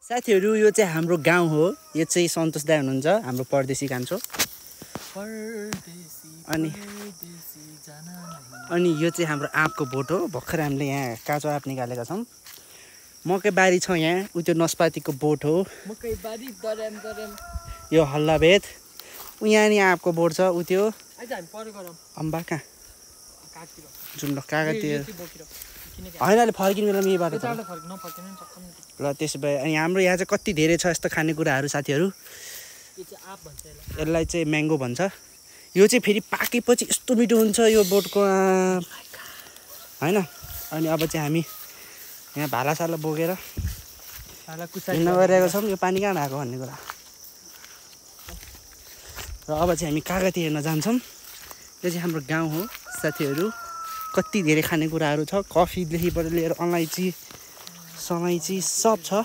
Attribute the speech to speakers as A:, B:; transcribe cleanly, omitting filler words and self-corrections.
A: साथीहरु यो चाहिँ हाम्रो गाउँ हो। यो चाहिँ सन्तोष दाइ हुनुहुन्छ हाम्रो परदेशी कान्छो। अनि यो चाहिँ हाम्रो आँपको बोट हो। भर्खर हामीले यहाँ काँचो आँप निकालेका छौँ। मकै बारी छ यहाँ। उ त्यो नस्पातीको बोट हो।
B: मकै बारी दरम
A: यो हल्लाभेद। उ यहाँ नि आँपको बोट छ। उ त्यो अम्बा कहाँ जुन ल कागतिर होइन अहिले फर्किने बेलामा यही बाटो ल। त्यसो भए अनि हाम्रो यहाँ चाहिँ कति धेरै छ यस्तो खानेकुराहरू साथीहरू। यसलाई चाहिँ म्याङ्गो भन्छ। यो चाहिँ फेरि पाकेपछि यस्तो मिठो हुन्छ यो बोटको आँप होइन। अनि अब चाहिँ हामी यहाँ भालासाला बोकेर हिँड्न गइरहेको छौँ। यो पानी कहाँ आएको भन्ने कुरा। र अब चाहिँ हामी कागती हेर्न जान्छौँ। यो चाहिँ हाम्रो गाउँ हो साथीहरू। कति धेरै खानेकुराहरू छ। कफीदेखिबाट लिएर अलैँची सलैँची सब छ।